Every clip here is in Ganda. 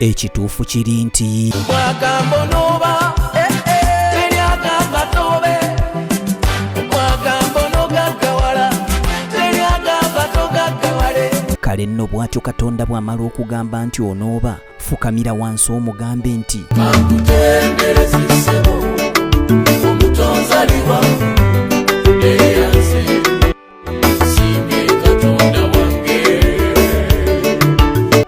Ekituufu kiri nti Bwagamba onooba, eh, eh, teri agamba toobe. Bwagamba onogaggawala, teri agamba togaggawale. Kale nno bw'atyo Katonda bw'amala okugamba nti onooba, fukamira wansi omugambe nti Kankutendereze ssebo, omutonzi ali waggulu, eyanze, siimye Katonda wange.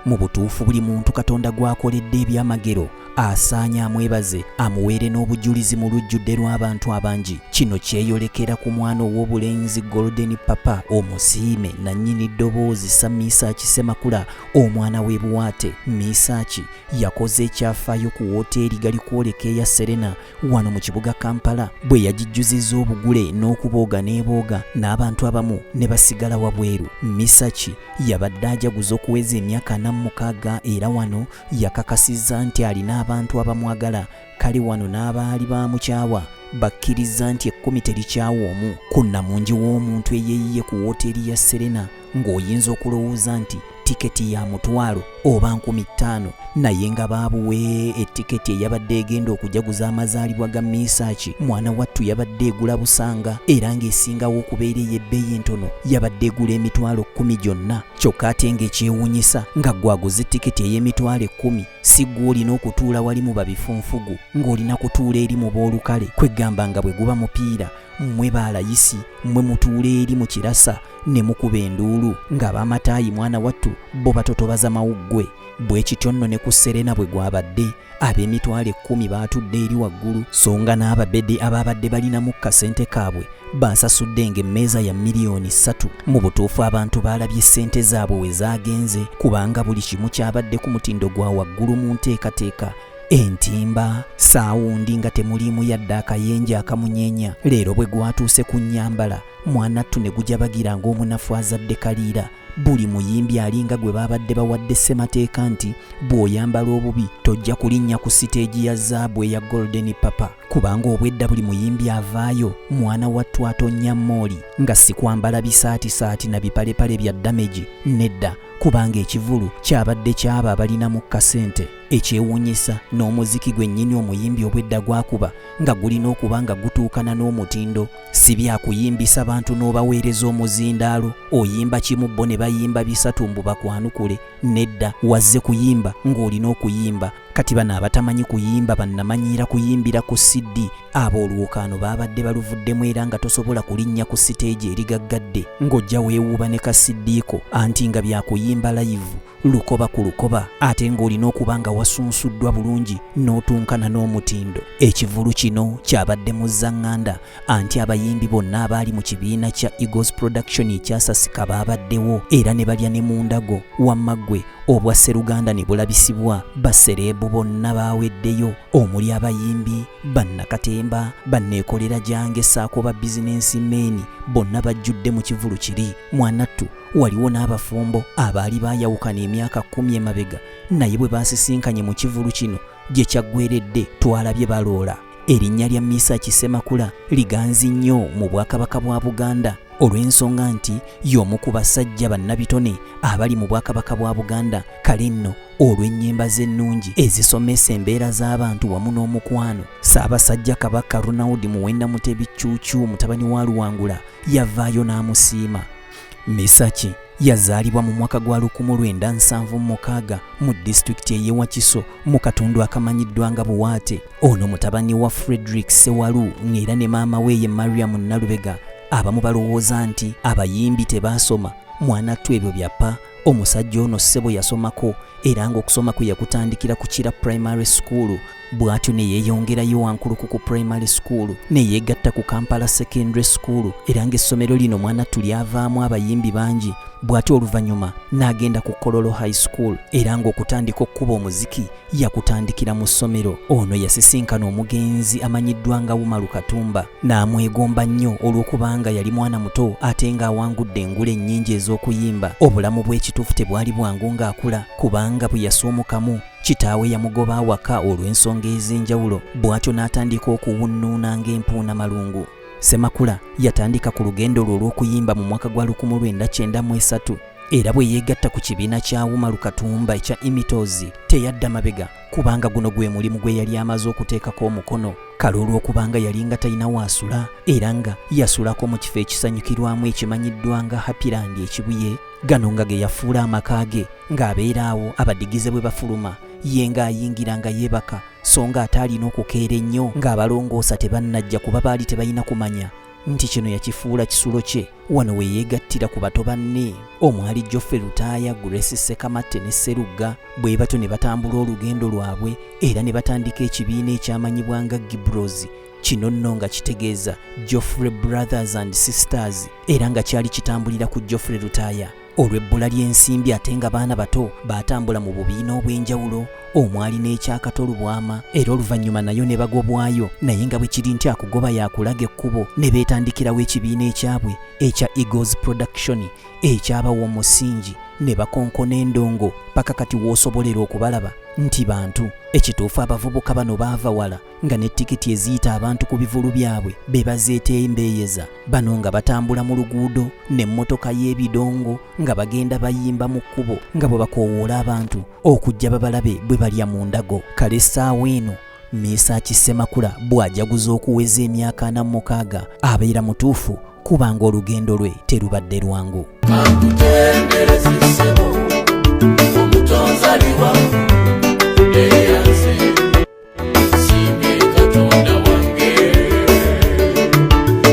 Mu butuufu buli muntu Katonda gw'akoledde ebyamagero asaanye amwebaze, amuweere n'obujulizi mu lujjudde lw'abantu abangi. Kino kyeyolekera ku mwana ow'obulenzi Golden Papa omusiime nannyini ddoboozi Samisaaki Ssemakula, omwana w'e Buwaate. Misaaki yakoze ekyafaayo ku wooteeri Galikwoleka eya Serena wano mu kibuga Kampala bwe yagijjuzizza obugule n'okubooga n'ebooga n'abantu abamu ne basigala wabweru. Misaki yabadde ajaguza okuweza emyaka 46 era wano yakakasizza nti alina abantu abamwagala. Kale wano n'abaali baamukyawa bakkiriza nti ekkumi terikyawa omu. Ku nnamungi w'omuntu eyeeyiye ku wooteeri ya Serena ng'oyinza okulowooza nti tiketi ya 500 oba 5000, naye nga baabuwe etiketi eyabadde egenda okujaguza amazaalibwa ga Misaaki mwana wattu yabadde egula busanga, era ng'esingawo okubeera ey'ebbeeyi entono yabadde egula 100,000 gyonna. Kyokka ate ng'ekyewuunyisa nga ggwe aguze tiketi ey'emitwalo 10 si ggwe olina okutuula wali mu babifunfugu, ng'olina kutuula eri mu boolukale. Kweggamba nga bwe guba mupiira, mmwe baalayisi mmwe mutuula eri mu kirasa ne mukuba enduulu, ng'ab'amataayi mwana wattu bo batotobaza mawuggwe. Bwe kityo nno ne ku Serena bwe gwabadde, ab'emitwalo 10 baatudde eri waggulu, so nga n'ababede abaabadde balinamu kasente kaabwe baasasudde ng'emmeeza ya miliyoni 3. Mu butuufu abantu baalabye ssente zaabwe we zaagenze, kubanga buli kimu kyabadde ku mutindo gwa waggulu mu nteekateeka, entimba, sound nga temuliimu yadde akayenje akamunyeenya. Leero bwe gwatuuse ku nnyambala, mwanattu ne gujabagira ng'omunafu azadde kaliira. Buli muyimbi alinga gwe baabadde bawadde ssemateeka nti bw'oyambala obubi tojja kulinnya ku siteegi ya zaabu eya Golden Papa, kubanga obwedda buli muyimbi avaayo mwana wattu atonnya mooli nga si kwambala bisaatisaati na bipalepale bya damage. Nedda, kubanga ekivulu kyabadde kyaba abalinamu kasente. Ekyewuunyisa n'omuziki gwennyini omuyimbi obwedda gwakuba nga gulina okuba nga gutuukana n'omutindo, si byakuyimbisa bantu n'obaweereza omuzindaalo, oyimba kimu bo ne bayimba bisatu mbu bakwanukule. Nedda, wazze kuyimba ng'olina okuyimba. Kati bano abatamanyi kuyimba bannamanyiira kuyimbira ku CD, abo olwokaano baabadde baluvuddemu, era nga tosobola kulinnya ku siteegi erigaggadde ng'ojja weewuuba ne ka CD ko, anti nga byakuyimba live lukoba ku lukoba, ate ng'olina okuba nga wasunsuddwa bulungi n'otunkana n'omutindo. Ekivulu kino kyabadde mu zaŋŋanda, anti abayimbi bonna abaali mu kibiina kya Eagles Production ekyasasika baabaddewo, era ne balya ne mu ndago. Wamma ggwe obwa sseruganda ne bulabisibwa. Ba celeb bonna baaweddeyo, omuli abayimbi, bannakatemba, banneekolera gyange ssaako ba businessmen, bonna bajjudde mu kivulu kiri. Mwanattu waliwo n'abafumbo abaali baayawukana emyaka 10 emabega, naye bwe baasisinkanye mu kivulu kino gye kyaggweredde twalabye baloola. Erinnya lya Misaki Ssemakula liganzi nnyo mu Bwakabaka bwa Buganda olw'ensonga nti y'omu ku basajja bannabitone abali mu Bwakabaka bwa Buganda. Kale nno olw'ennyimba z'ennungi ezisomesa embeera z'abantu wamu n'omukwano, Ssaabasajja Kabaka Ronald Muwenda Mutebi Cuucu mutabani wa Luwangula yavaayo n'amusiima. Misaki yazaalibwa mu mwaka gwa 1976 mu disitulikiti ey'e Wakiso mu katundu akamanyiddwa nga Buwaate. Ono mutabani wa Frederick Sewalu ng'era ne maama we ye Mariam Nalubega. Abamu balowooza nti abayimbi tebaasoma. Mwanattu ebyo byappa. Omusajja ono ssebo yasomako, era ng'okusoma kwe yakutandikira ku Kira Primary School, bw'atyo ne yeeyongerayo Wankulukuku Primary School, ne yeegatta ku Kampala Secondary School, era ng'essomero lino mwanattu lyavaamu abayimbi bangi. Bw'atyo oluvannyuma n'agenda ku Kololo High School, era ng'okutandika okkuba omuziki yakutandikira mu ssomero. Ono yasisinkana omugenzi amanyiddwa nga Umaru Katumba n'amwegomba nnyo olw'okubanga yali mwana muto ate ng'awangudde engule ennyingi ez'okuyimba. Obulamu bw'ekituufu tebwali bwangu ng'akula, kubanga bwe yasuumukamu kitaawe yamugoba awaka olw'ensonga ez'enjawulo, bw'atyo n'atandika okuwunnuuna ng'empuuna malungu. Ssemakula yatandika ku lugendo lwe olw'okuyimba mu mwaka gwa 1993. Era bwe yeegatta ku kibiina kya Umaru Katumba ekya Imitozi teyadda mabega kubanga guno gwe mulimu gwe yali amaze okuteekako omukono. Kale olw'okubanga yali nga talina waasula era nga yasulako mu kifo ekisanyukirwamu ekimanyiddwa nga Happyland e Kibuye, gano nga ge yafuula amaka ge ng'abeera awo abadigize bwe bafuluma ye ng'ayingira nga yeebaka, so nga ate alina okukeera ennyo ng'abalongoosa tebannajja kuba baali tebalina kumanya nti kino yakifuula kisulo kye. Wano we yeegattira ku bato banne omwali Geoffrey Lutaaya, Grace Ssekamatte ne Sserugga, bwe batyo ne batambula olugendo lwabwe era ne batandika ekibiina ekyamanyibwa nga Gibros. Kino nno nga kitegeeza Geoffrey Brothers and Sisters era nga kyali kitambulira ku Geoffrey Lutaaya. Olw'ebbula ly'ensimbi ate nga baana bato, baatambula mu bubiina obw'enjawulo omwali n'ekya Kato Lubwama era oluvannyuma nayo ne bagobwayo, naye nga bwe kiri nti akugoba y'akulaga ekkubo ne beetandikirawo ekibiina ekyabwe ekya Eagles Production ekyabawa omusingi ne bakonkona endongo paka kati w'osobolera okubalaba nti bantu. Ekituufu abavubuka bano baava wala nga ne tikiti eziyita abantu ku bivulu byabwe be bazeetembeeyeza. Bano nga batambula mu luguudo n'emmotoka y'ebidongo nga bagenda bayimba mu kkubo nga bwe bakoowoola abantu okujja babalabe bwe balya mu ndago. Kale essaawa eno Mesach Ssemakula bw'ajaguza okuweza emyaka 46 abeera mutuufu kubanga olugendo lwe terubadde lwangu. Kankutendereze ssebo.